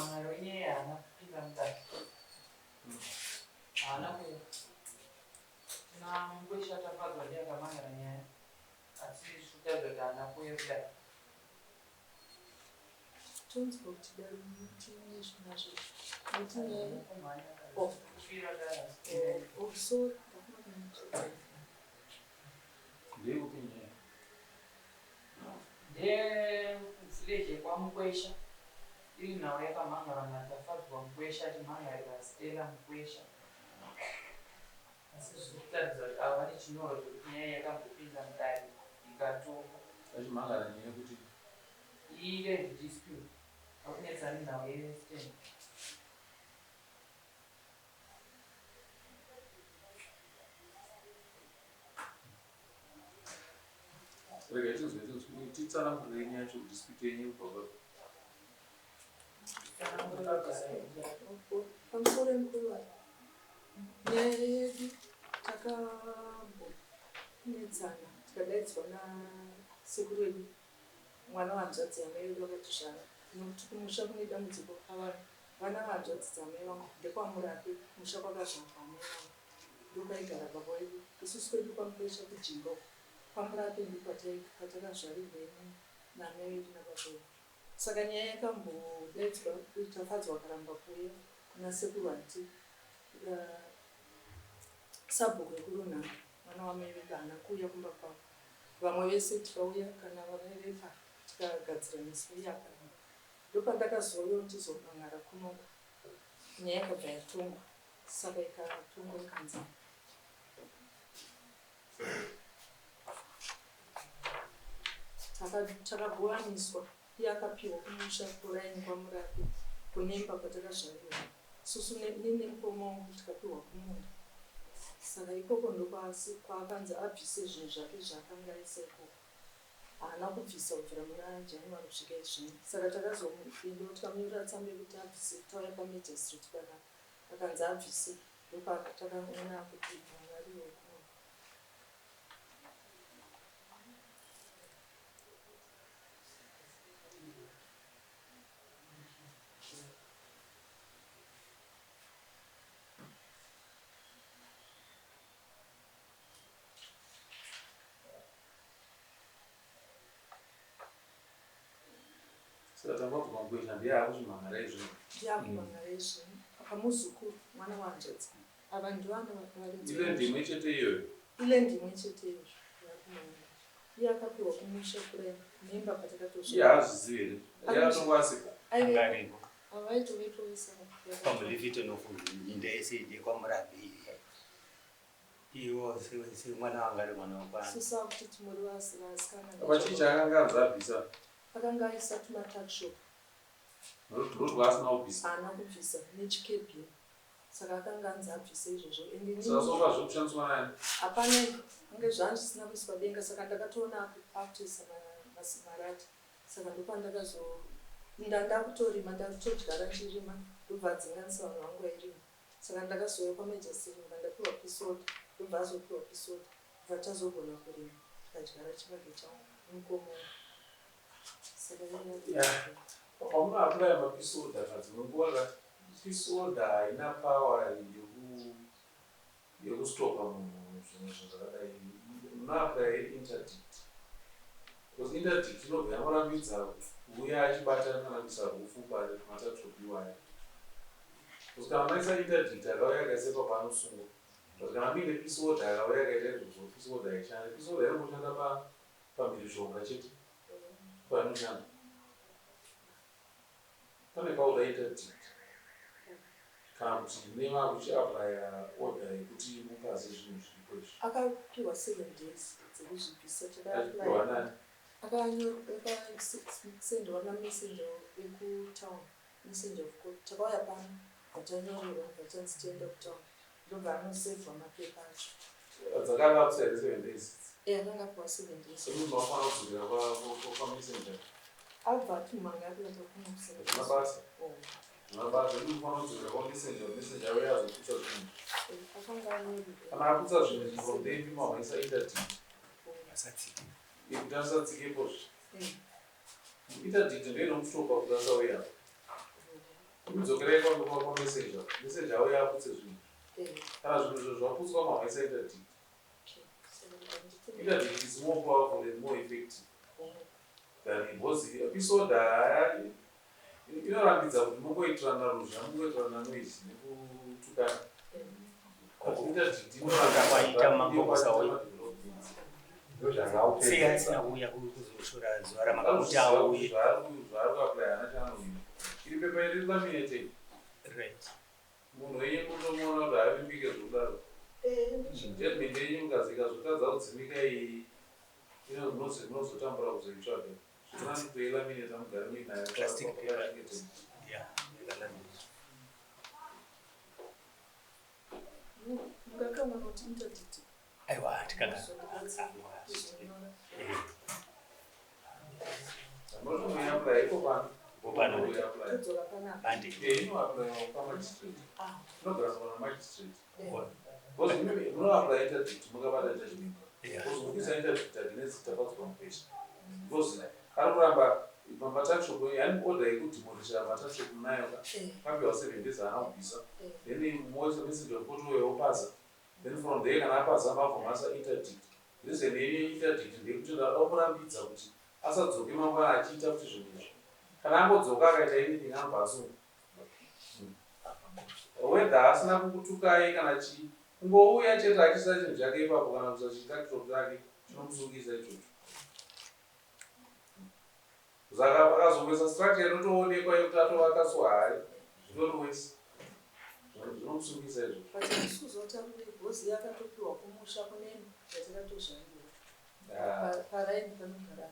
Mumhan'ari wenyaya haana kupinda mudare. Haana kuuya. Tina Mukwesha Tafadzwa ndiye akamhan'ara nyaya asi zviri kutaridza kuti haana kuuya kudare. Tonzwa kuti dare munoti nezvinazvo nekuti nyaya oh. Oh, sorry, ndafuna kunyanzvidza. Ndeyekupi nyaya? Ndeyekuvillage yekwaMukwesha iri nhau yakamhan'arwa naTafadzwa Mukwesha achimhan'arira Stella Mukwesha. Asi zviri kutaridza kuti ava vane chinyorwa chekuti nyaya iyi yakambopinda mudare ikatongwa. Vachimhan'ara nyaya yekuti? Iland dispute, vakunetsana nenhau yestand. Rega tinzwe tinzwe titsanangurire nyaya yacho dispute yenyu kubva papi. Pamusoro mukuru wangu. Nyaya yedu takambonetsana tikadaidzwa nasekuru vedu mwana wehanzvadzi yamai vedu vakatizvara nokuti kumusha kune dambudziko pavanhu vana vahanzvadzi dzamai vangu ndekwaMurape kumusha kwakazvarwa amai vangu ndokwaigara baba vedu isusu kwedu kwaMukwesha kujinga uko kwaMurape ndokwatakazvarirwa ini naamai vedu nababa vedu Saka nyaya yakambodaidzwa kuti Tafadzwa akaramba kuuya kuna sekuru hanti sabhuku vekurunhanga mwana wamai vedu haana kuuya kumba kwavo vamwe vese tikauya kana vaivepa tikagadziraniswa iye akaramba ndopandakazouya ndichizomhan'ara kunoku nyaya yakabva yatongwa saka ikatongwa ikanzi Takagovaniswa iye akapiwa kumusha kuraini kwaMurapi kunemba kwatakazvarirwa isusu ini nemukoma wangu tikapiwa kumunda. Saka ikoko ndokwaakanzi abvise zvinhu zvake zvaakanga aisa ikoko. Haana kubvisa kubvira muna January kusvika izvino. Saka takazoendawo tikamunyorera tsamba yekuti abvise tauya pamagistrate panapa akanzi abvise ndopatakaona kuti mwana ariwo kuno. Saka tafadzwa Mkwesha ndiye akuchimhan'ara izvino. Ndiye akumhan'ara izvino. Apa muzukuru mwana wahanzvadzi. Ava ndivana varidzi. Iland imwe chete iyoyo. Iland imwe chete iyoyo yakumhan'ara. Iye akapiwa kumusha kure nemba patakatozvarwa. Iye haazvizivi here? Iye atongwa asika. Angaripo. Ava vaitovepo vese ava. Pamulivito nofuminda yese yekwamurapi iwo semwana wanga ari mwana wakwani. Susa kutiti muri vasikana. Apa chii chaakanga anzi abvisa? Akanga aisa tuma tuckshop. Ndotwa asina kubvisa. Haana kubvisa nechikebhini. Saka akanga anzi abvise izvozvo and inini. Saka sofa zviri kushandiswa nani? Hapana ange zvanga zvisina kuiswa denga saka ndakatoona akutoisa marata saka ndopandakazo ndakutorima ndakutodyara ndichirima ndobva adzinganisa vanhu vangu vairima saka ndakazouya kwamajor Sirimba ndapiwa peace order ndobva azopiwa peace order ndobva tazogona kurima tikadyara chibage changu nemukoma wangu saka yeah. Pamunoapply mapeace order ka dzimwe nguva ka peace order haina power yekustopa munhu zvimwe zvinhu zvakadai munoapply interdict because interdict inobva yamurambidza kuuya achibata kana kuisa rufu pari matatopiwa aya because kana maisa interdict akauya akaisa ipapo anosungwa but kana muine peace order akauya akaita izvozvo peace order haishande peace order inongoshanda pamhirizhonga chete panoshanda Pane pauda interdict kana kuti nevakuchiaplaya order yekuti mupaze zvinhu zviripo izvi. Akapiwa 7 days dzekuzvibvisa Achipiwa nani? Akasendwa namessenger ekutown messenger of court takauya pano bvatanyorerwa bvatanzi tienda kutown ndobva anosevhwa mapepa acho. Dzakalapsa here 7 days? Eh, akanga apiwa 7 days. Imi mafanira kudzokera kwamessenger. Abva atimhangari atakumusera. Hazvina basa. Hazvina basa. Imi mufanira kudzokera kwamessenger, messenger auya azoputsa zvinhu. Akanga anyorerwa. Kana aputsa zvinhu from there imi mamaisa interdict. Asatsike. Kuti asatsikepo zve. Interdict ndoinomustopa kuti asauya. Kudzokerai kwamessenger, messenger auya aputse zvinhu. Kana zvinhu izvo zvaputswa, mamaisa interdict. Interdict is more powerful and more effective than, because peace order haya inorambidza kuti mungoitirana ruzha, mungoitirana noise nekutukana. But interdict Kwaita mambo kusauya. Inorambidza. Sei asina kuuya kuzoshora zuva ramakamuti auye? Zvaari kuapply hana chaanoita. Iri pepa iri laminated. Munhu wenyu munomuona kuti haavimbike zvokudaro. Judgment yenyu mukazika zvotadza kudzimika iyi, munozotambura kuzoitsvaga. Zvinani kutoilaminata mugare muinayo. Plastic paper. Pakachengetedza. Yeah, yakalaminate. Mungakamwana kuti interdict. Aiwa, tikanga. Kuzonyora. Munotomuiapply iko pano. Iko pano. Munoiapply. Todzoka panapa. Bande. Inoapplywa pamagistrate. Inogara namagistrate. Because munoapply interdict mukabata judgment. Because mukuisa interdict against Tafadzwa Mupesha, because ari kuramba pamatuckshop yani order yekudemolisha matuckshop munayo ka? Kapiwa 7 days, haana kubvisa. Then messenger of court uyo opaza. Then from there, kana apaza, mabva masa interdict. Reason yeinterdict ndeyekuti ndada kumurambidza kuti asadzoke mangwana achiita kuti zvinhu izvi. Kana angodzoka akaita anything, anobva asungwa, whether asina kukutukai kana chii. Kungouya chete achiisa chinhu chake ipapo kana kuisa chituckshop chake, chinomusungisa ichocho. Saka akazongoisa structure inotoonekwa yekuti atovaka sohari, zvitori wese, zvinomusungisa izvozvo. But isusu takuti bhozi yakatopiwa kumusha kuneni yatakatozvarira. Paraini panogara.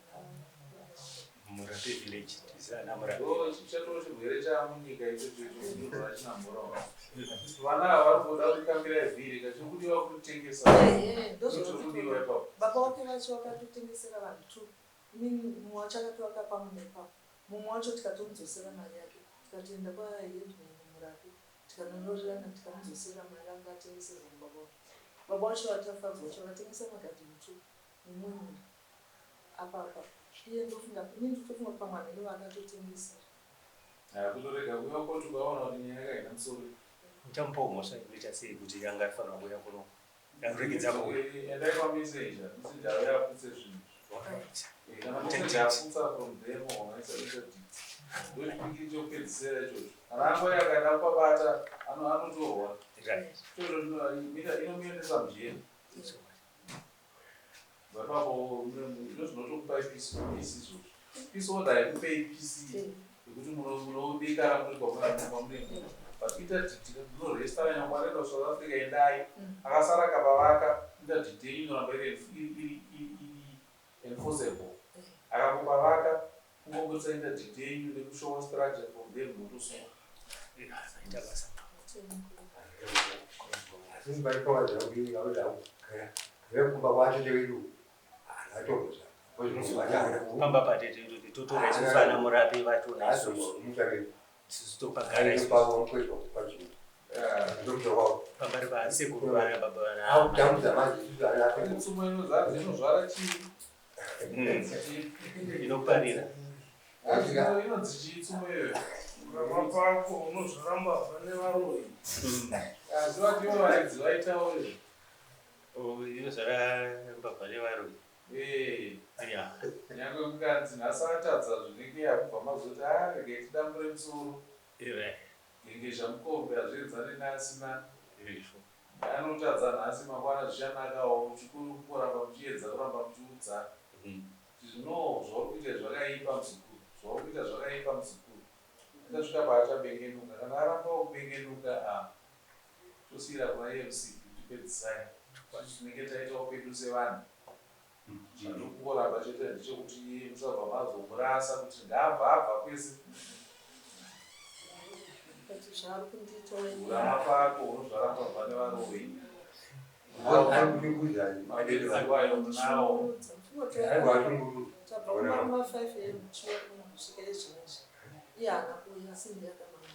Murapi village, tisana Murapi. Ndo chatoo chirwere chaamunyika ichocho icho china mhoroma. Vana ava vari kuda kukambira vhiri, kachiri kudiwa kutengesa. Chiri kudiwa ipapo. Baba wake vacho vakatotengesera vanhu two. Inini mumwe wacho akatovaka pamunda ipapo, mumwe wacho tikatomudzosera mari yake. Tikatoenda kwaheadman Murapi, tikanonyorerana, tikamudzosera mari anga atengeserwa mubaba wake. Baba wacho vaTafadzwa wacho vakatengesa magadheni two nemumwe munda apa apa. Iye ndofunga, inini ndotofunga kuti pamwe amene vakatotengesera. Kutorega kuuya koti ukaona kuti nyaya yakaenda musoro. Muchamupawo mhosva inoita sei kuti anga afanira kuuya kuno? Aregedza kuuya. Endai kwamessenger, messenger auya aputse zvinhu. Kana messenger aputsa, from there momaisa interdict. Ndochipikiri chekupedzisira ichocho. Kana angoya akaenda kupabata, anotorwa. Chocho inomuendesa mujeri. Ipapo ndo zvinotokupai peace izvozvo. Peace order haikupei peace yekuti munodekara muri kwamunenge, but interdict munoresta nyangwe anoenda kuSouth Africa, endai, akasara akapavaka, interdict yenyu inoramba iri enforceable. Akangopavaka, kungobudisa interdict yenyu nekushowa structure, from there munotosungwa. Aita basa. Asi kumba kwacho chedu haatokoza. Pamba patete totora isusu ana Murapi vatona isusu. Isusu topagara isusu. Pambari pasekuru vana baba vana. Akutambudza manje isusu ana. Tsumo inozadza inozvara chii? Inoparira. Inonzi chii tsumo iyoyo? Kuramba pako unozvara mbavha nevaroyi. Asi vatiwo varidzi vaitawo. Oh, inozvara mbavha nevaroyi. Nyange kukanzi nhasi atadza zvinenge yakubva mazoti a regai tidambure musoro. Gengesha mukombe hazvienzani neasina. Anotadza nhasi, mangwana zvichanakawo. Chikuru kungoramba muchiedza, kuramba muchiudza kuti zvino zvauri kuita zvakaipa muzukuru, zvauri kuita zvakaipa muzukuru. Achasvika paachabengenuka. Kana arambawo kubengenuka, a tosiyira kuna EMC kuti pedzisai. Isusu tinenge taitawo pedu sevanhu. Chandokungoramba chete ndechekuti musabva mazomurasa kuti ngaabva abva kwese. But zvaari kundiitawo inini. Urama pako unozvara mbavha nevaroyi. Ari Mapenzi munawo. Tabva kuma 5 am chiuya kuno kusvika izvinezvi, iye haana kuuya, asi ndiye akamama.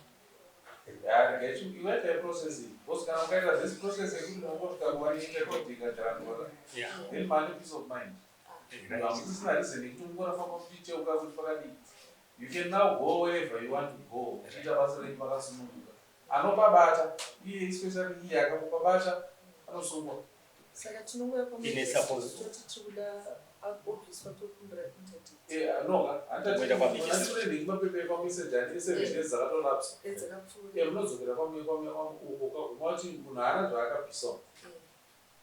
Iwaitai process iyi, because kana mukaita this process yekuti munongosvika kuva nerekodhi ikagarandwa, then mane peace of mind. Hamusisina reason yekuti mungorafamba muchicheuka kuti pakadii. You can now go wherever you want to go, uchiita basa renyu makasununguka. Anopabata iye, especially iye akangopabata, anosungwa. Saka tinongouya Ine suppose- toti tiri kuda obviswa, tokumbira interdict. No, Kuenda kwamajisi. handiti mapepa ekwameseji ane 7 days dzakatolapsa. Edzakapfuura. Munodzokera uko kaguma kuti munhu haana zvaakabvisawo,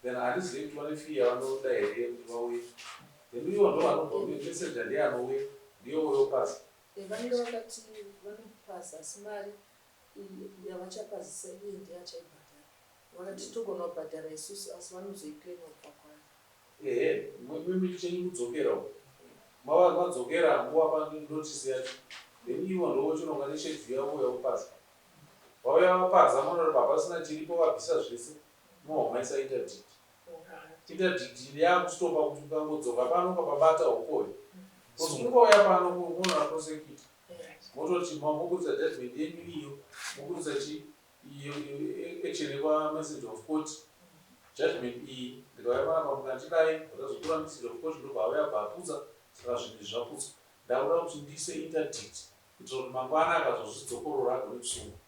then handizivi kuti vane fee yavanoda here yekuti vauye. Then ivo ndo vanobva, messenger ndiye anouya, ndiye uyopasa. Vanenge vakati vanopasa, asi mari yavachapazisa iye ndiye achaibhadhara. Vakati togona kubhadhara isusu, asi vanozoiclaima kubva kwaari. Ehe, mimi chenyu kudzokera uko, mava madzokera nguva panotisi yacho, then ivo ndovochironga neschedule yavo yaupasa. Vauya vapaza, munoona hapasina chiripo, vabvisa zvese, mohomaisa interdict. Interdict yakustopa kuti ukangodzoka pano ukapabata ukoyo, because kungouya pano munoona prosecutor, mototi moburitsa judgment yenyu iyo, moburitsa chi iyo action yekwa-messenger of court. Judgment iyi ndikauya panapa mukandidai, ndakazotora messenger of court, ndobva auya bva aputsa, saka zvinhu izvi zvaputswa. Ndakuda kuti ndiise interdict kuitira kuti mangwana akazozvidzokorora agone kusungwa.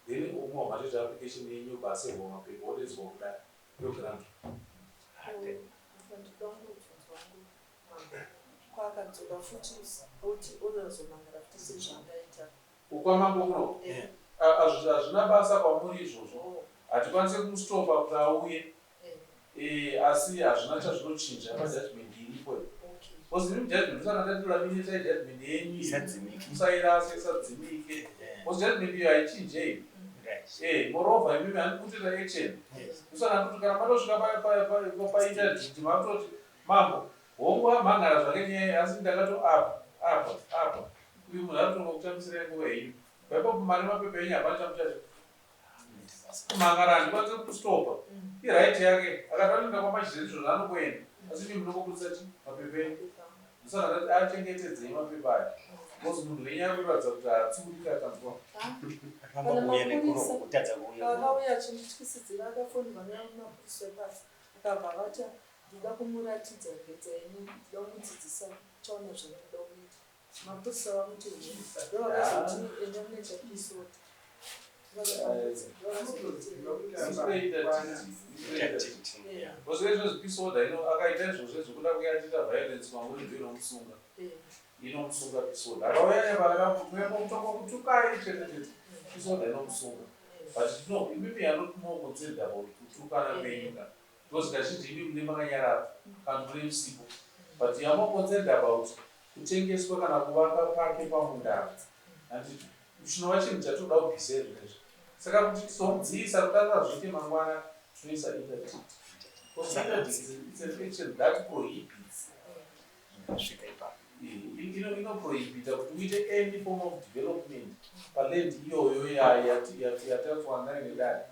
Then umwe wamatoita application yenyu, yobva asevhwa mapepa, odedzwa kudai, yograntwa. Apa ndoda kungobvunzwa wangu mambo, kwaakadzoka futi oti odazomangara futi sezvaangaita? Ukwamambo kuno? Hazvina basa kwamuri izvozvo. Hatikwanisi kumustopa kuti auye. Asi hazvina chazvinochinja pajudgment iripo. Because imi judgment, usana ndatilaminate judgment yenyu iyi. Isadzimike. Musairase, isadzimike, because judgment iyo haichinjei. Moreover, imimi handikutoita action. Usana kuti kana matosvika painterdict, matoti mambo, hongu, amhangara zvake nyaya, asi ndakato apa apa apa, uyu munhu ari kutonga kutambisirai nguva yenyu. Paipapo mari mapepa enyu hapana chamuchacho. Kumhangara handikwanisi kustopa, iright yake. Akati anoenda kwamajizeti izvozvo, anokuenda, asi imi munongobudisa chi mapepa enyu. Ndosaka ndati achengetedzei mapepa aya, because munhu wenyu ari kuratidza kuti haatsiuriki, akanzwa. Ramba kuuya nekuroko, kutadza kuuya. Akauya achindityisidzira, akafonirwa nemapurisa epasi, akabva vati ndida kumuratidza ngedza yenyu, ndida kumudzidzisa, chaona zvandinoda kuita. Mapurisa vamuti ndo vakazoti enda munoita peace order. Interdict, yeah. Because izvozvi peace order ino, akaita izvozvo zvokuda kuya achiita violence mamuri, ndo inomusunga. Inomusunga peace order. Akauya nepaakakutonga kutukai chete chete, peace order inomusunga. But no, imimi are not more concerned about kutukana kwenyu ka, because kazhinji imi mune makanyarara kana mune musipo, but you are more concerned about kutengeswa kana kuvaka pake pamundaro, handiti? Chinova chinhu chatoda kubvisa izvozvo. Saka kuti tizomudzivisa kuti asazviite mangwana, tinoisa interdict, because interdict is an action that prohibits. Svika ipapo. Inoprohibita kuti uite any form of development paland iyoyo yatatswa nayo nedare,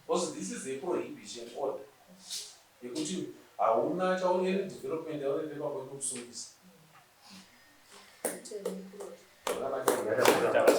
because this is a prohibition order yekuti hauna any development yaunoita ipapo, inokusungisa. Zvakanaka.